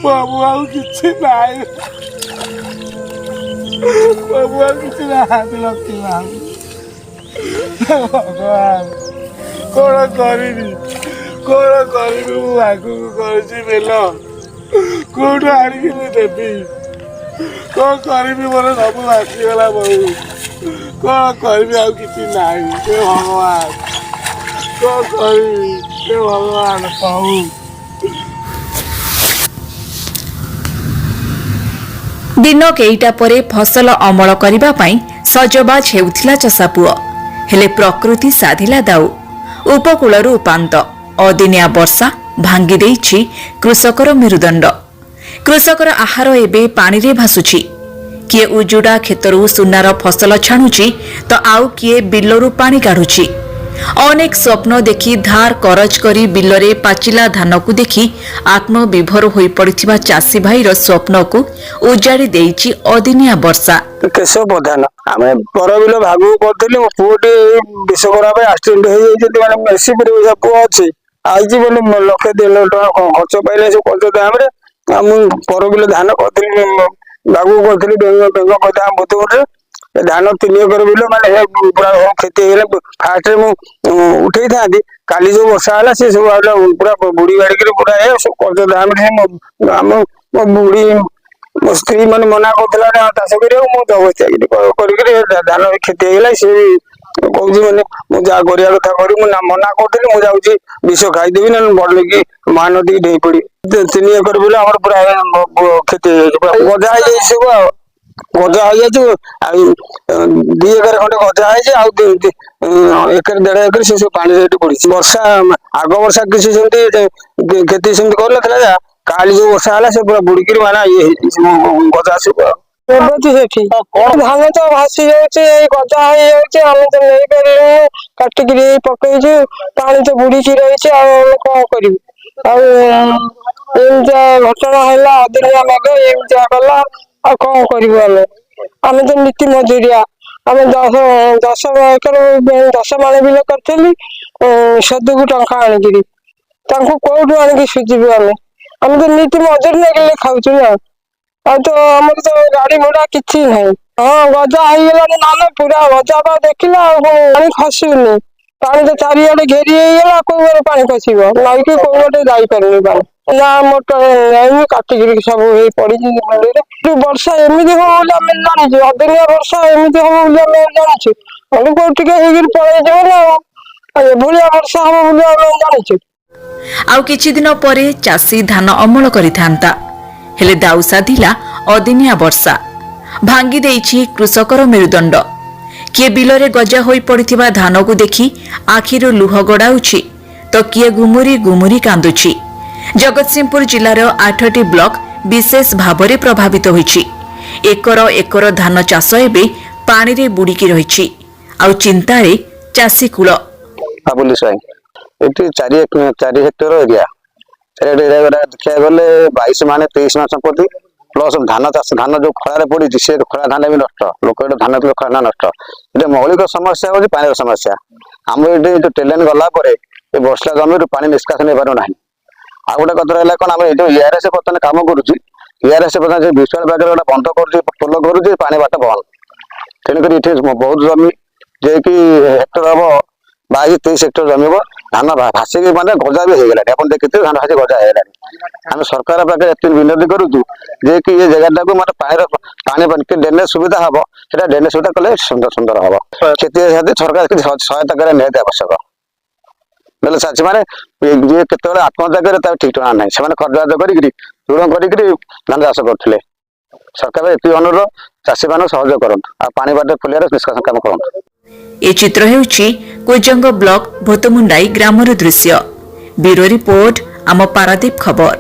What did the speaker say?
ବାବୁ, ଆଉ କିଛି ନାହିଁ ବାବୁ, ଆଉ କିଛି ନାହାନ୍ତି ଲକ୍ଷ୍ମୀ ବାବୁ। ଭଗବାନ, କଣ କରିବି, କଣ କରିବି? ମୁଁ ଆଗକୁ କରୁଛି ବେଲ, କୋଉଠୁ ଆଣିକି ମୁଁ ଦେବି? କଣ କରିବି? ମୋର ସବୁ ଭାସିଗଲା ବୋଉ, କଣ କରିବି? ଆଉ କିଛି ନାହିଁ। ହେ ଭଗବାନ, କଣ କରିବି? ହେ ଭଗବାନ ପ୍ରଭୁ। ଦିନ କେଇଟା ପରେ ଫସଲ ଅମଳ କରିବା ପାଇଁ ସଜବାଜ ହେଉଥିଲା ଚଷା ପୁଅ। ହେଲେ ପ୍ରକୃତି ସାଧିଲା ଦାଉ। ଉପକୂଳରୁ ଉପାନ୍ତ ଅଦିନିଆ ବର୍ଷା ଭାଙ୍ଗି ଦେଇଛି କୃଷକର ମେରୁଦଣ୍ଡ। କୃଷକର ଆହାର ଏବେ ପାଣିରେ ଭାସୁଛି। କିଏ ଉଜୁଡ଼ା କ୍ଷେତରୁ ସୁନାର ଫସଲ ଛାଣୁଛି ତ ଆଉ କିଏ ବିଲରୁ ପାଣି କାଢୁଛି। ଅନେକ ସ୍ୱପ୍ନ ଦେଖି ଧାର କରଜ କରି ବିଲରେ ପାଚିଲା ଧାନକୁ ଦେଖି ଆତ୍ମବିଭୋର ହୋଇପଡ଼ିଥିବା ଚାଷୀ ଭାଇର ସ୍ୱପ୍ନକୁ ଉଜାଡ଼ି ଦେଇଛି ଅଦିନିଆ ବର୍ଷା। କେଶବ ପ୍ରଧାନ। ଆମେ ପର ବିଲ ଭାଗକୁ କରିଥିଲୁ। ମୋ ପୁଅଟି ବିଶ୍ୱକର୍ମା ପାଇଁ ଆକ୍ସିଡେଣ୍ଟ ହେଇଯାଇଛନ୍ତି। ମାନେ ଏସିବିରେ ପୁଅ ଅଛି, ଆଇଛି ବୋଲି 1 ଲକ୍ଷ 1.5 ଲକ୍ଷ ଟଙ୍କା ଖର୍ଚ୍ଚ ପାଇଲେ। ସବୁ ଖର୍ଚ୍ଚ ଦାମରେ ଆଉ ମୁଁ ପର ବିଲ ଧାନ କରିଥିଲି, ଭାଗକୁ କରିଥିଲି। ବେଙ୍ଗ ବେଙ୍ଗ କଥା ବୁଧୁରେ ଧାନ 3 ଏକର ବିଲ, ମାନେ ସେ ପୁରା କ୍ଷତି ହେଇଗଲା। ଫାଷ୍ଟରେ ମୁଁ ଉଠେଇଥାନ୍ତି, କାଲି ଯୋଉ ବର୍ଷା ହେଲା ସେ ସବୁ ଆଉ ପୁରା ବୁଡି ବାଡ଼ିକିରି ପୁରା ଏ ସବୁ ଖର୍ଚ୍ଚ ଦାମରେ। ଆମ ମୋ ବୁଢୀ, ମୋ ସ୍ତ୍ରୀ ମାନେ ମନା କରୁଥିଲା ନା ଚାଷ କରିବାକୁ, ମୁଁ ଜବରଦସ୍ତି କରିକିରି ଧାନ କ୍ଷତି ହେଇଗଲା। ସେ ବି କହୁଛି, ମାନେ ମୁଁ ଯାହା କରିବା କଥା କରିବି। ମୁଁ ମନା କରୁଥିଲି, ମୁଁ ଯାଉଛି ବିଷ ଖାଇଦେବି, ନହେଲେ ବଢେଇକି ମହାନଦୀକି ଡେଇଁ ପଡିବି। 3 ଏକର ବିଲ ଆମର ପୁରା କ୍ଷତି ହେଇଯାଇଛି, ପୁରା ଗଜା ହେଇଯାଇଛି ସବୁ। ଆଉ ଗଜା ହେଇଯାଇଛି, ଆଉ 2 ଏକର ଖଣ୍ଡେ ଗଜା ହେଇଛି, ଆଉ ଏକର 1.5 ଏକର ସେ ସବୁ ପାଣିରେ ଏଠି ପଡିଛି। ବର୍ଷା ଆଗ ବର୍ଷା କିଛି ସେମିତି କ୍ଷତି ସେମିତି କରିନଥିଲା, ଯା କାଲି ଯୋଉ ବର୍ଷା ହେଲା ସେ ପୁରା ବୁଡିକିରି ମାନେ ଇଏ ହେଇଯାଇଛି ଗଜା ସବୁ। ଆଉ ରେବତୀ ସେଠି। ଧାନ ତ ଭାସି ଯାଉଛି, ଏଇ ଗଜା ହେଇଯାଉଛି। ଆମେ ତ ନେଇପାରିଲୁନି, କାଟିକିରି ଏଇ ପକେଇଛୁ। ପାଣି ତ ବୁଡିକି ରହିଛି, ଆଉ ଆମେ କଣ କରିବୁ? ଆଉ ଏମିତିଆ ଘଟଣା ହେଲା, ଅଦିନିଆ ମେଘ ଏମିତିଆ କଲା, ଆଉ କଣ କରିବୁ ଆମେ? ଆମେ ତ ନୀତି ମଜୁରିଆ। ଆମେ 10 10 ଏକର, 10 ମାଣ ବିଲ କରିଥିଲି ସୁଦକୁ ଟଙ୍କା ଆଣିକିରି। ତାଙ୍କୁ କୋଉଠୁ ଆଣିକି ସୁଝିବୁ ଆମେ? ଆମେ ତ ନୀତି ମଜୁରି ନେଇକି ଖାଉଛୁ ନା, ଆଉ ତ ଆମର ତ ଗାଡି ଘୋଡା କିଛି ନାହିଁ। ହଁ, ଗଜା ହେଇଗଲାଣି ଧାନ ପୁରା ଗଜା ବା ଦେଖିଲା। ଆଉ ପୁଣି ପାଣି ଖସୁନି, ପାଣି ତ ଚାରିଆଡେ ଘେରି ହେଇଗଲା। କୋଉ ବାଟେ ପାଣି ଖସିବ? ନଈକି କୋଉ ବାଟେ ଯାଇପାରୁନି ପାଣି ନା ମୋଟର ଯାଇନି। କାଟିକିରି ସବୁ ହେଇ ପଡିଛି ମଣ୍ଡିରେ। ଯୋଉ ବର୍ଷା ଏମିତି ହବ ବୋଲି ଆମେ ଜାଣିଛୁ? ଅଦିନିଆ ବର୍ଷା ଏମିତି ହବ ବୋଲି ଆମେ ଜାଣିଛୁ? ଆଉ କୋଉ ଟିକେ ହେଇକିରି ପଳେଇଯିବ ନା, ଆଉ ଏଭଳିଆ ବର୍ଷା ହବ ବୋଲି ଆମେ ଜାଣିଛୁ? ଆଉ କିଛି ଦିନ ପରେ ଚାଷୀ ଧାନ ଅମଳ କରିଥାନ୍ତା। ହେଲେ ଦାଉ ସାଧିଲା ଅଦିନିଆ ବର୍ଷା, ଭାଙ୍ଗି ଦେଇଛି କୃଷକର ମେରୁଦଣ୍ଡ। କିଏ ବିଲରେ ଗଜା ହୋଇ ପଡ଼ିଥିବା ଧାନକୁ ଦେଖି ଆଖିରୁ ଲୁହ ଗଡ଼ାଉଛି ତ କିଏ ଗୁମୁରି ଗୁମୁରି କାନ୍ଦୁଛି। ଜଗତସିଂହପୁର ଜିଲ୍ଲାର 8ଟି ବ୍ଲକ ବିଶେଷ ଭାବରେ ପ୍ରଭାବିତ ହୋଇଛି। ଏକର ଏକର ଧାନ ଚାଷ ଏବେ ପାଣିରେ ବୁଡ଼ିକି ରହିଛି, ଆଉ ଚିନ୍ତାରେ ଚାଷୀ କୂଳ। ବାବୁଲି ସ୍ୱାଇଁ। ଏଠି 4 ହେକ୍ଟର ଏରିଆ, 4 ହେକ୍ଟର ଏରିଆ ଦେଖିବାକୁ ଗଲେ 22 ମାଣେ 23 ମାଣ ସମ୍ପତ୍ତି, ପ୍ଲସ୍ ଧାନ ଚାଷ। ଧାନ ଯୋଉ ଖଳାରେ ପଡିଛି, ସେ ଖଳା ଧାନ ବି ନଷ୍ଟ। ଲୋକ ଏଠି ଧାନ କଲେ ଖଳା ଧାନ ନଷ୍ଟ। ଏଠି ମୌଳିକ ସମସ୍ୟା ହଉଛି ପାଣିର ସମସ୍ୟା। ଆମର ଏଠି ଯୋଉ ଟ୍ରେନ୍ ଗଲା ପରେ ଏ ବର୍ଷା ଜମିରୁ ପାଣି ନିଷ୍କାସନ ହେଇପାରୁ ନାହିଁ। ଆଉ ଗୋଟେ କଥା ରହିଲା କଣ, ଆମେ ଏଇ ଯୋଉ ଇଆରଏସ୍ ବର୍ତ୍ତମାନ କାମ କରୁଛି, ଇଆରଏସ୍ ବର୍ତ୍ତମାନ ସେ ବିଶ୍ୱାଳ ପାଖରେ ଗୋଟେ ବନ୍ଧ କରୁଛି, ପୋଲ କରୁଛି, ପାଣି ବାଟ ବନ୍ଦ। ତେଣୁକରି ଏଠି ବହୁତ ଜମି, ଯିଏକି ହେକ୍ଟର ହବ 22-23 ହେକ୍ଟର ଜମି ହବ, ଧାନ ଭାସିକି ମାନେ ଗଜା ବି ହେଇଗଲାଣି। ଆପଣ ଦେଖିଥିବେ, ଧାନ ଭାସି ଗଜା ହେଇଗଲାଣି। ଆମେ ସରକାର ପାଖରେ ଏତିକି ବିନତି କରୁଛୁ ଯେ କି ଏ ଜାଗାଟାକୁ ମାନେ ପାଣିର ପାଣି ଡ୍ରେନେଜ ସୁବିଧା ହବ, ସେଟା ଡ୍ରେନେଜ ସୁବିଧା କଲେ ସୁନ୍ଦର ସୁନ୍ଦର ହବ। କ୍ଷତି ସରକାର କିଛି ସହାୟତା କରିବା ନିହାତି ଆବଶ୍ୟକ। ନହେଲେ ଚାଷୀ ମାନେ ଯିଏ କେତେବେଳେ ଆତ୍ମହତ୍ୟା କରିବେ ତାର ଠିକ ଠିକଣା ନାହିଁ। ସେମାନେ ଖର୍ଚ୍ଚ କରିକିରି, ଋଣ କରିକିରି ଧାନ ଚାଷ କରୁଥିଲେ। ସରକାର ଏତିକି ଅନୁରୋଧ, ଚାଷୀ ମାନଙ୍କୁ ସହଯୋଗ କରନ୍ତୁ ଆଉ ପାଣି ବାଟ ଖୋଲିବାର ନିଷ୍କାସନ କାମ କରନ୍ତୁ। ଏ ଚିତ୍ର ହେଉଛି କୁଜଙ୍ଗ ବ୍ଲକ ଭୋତମୁଣ୍ଡାଇ ଗ୍ରାମର ଦୃଶ୍ୟ। ବ୍ୟୁରୋ ରିପୋର୍ଟ, ଆମ ପାରାଦୀପ ଖବର।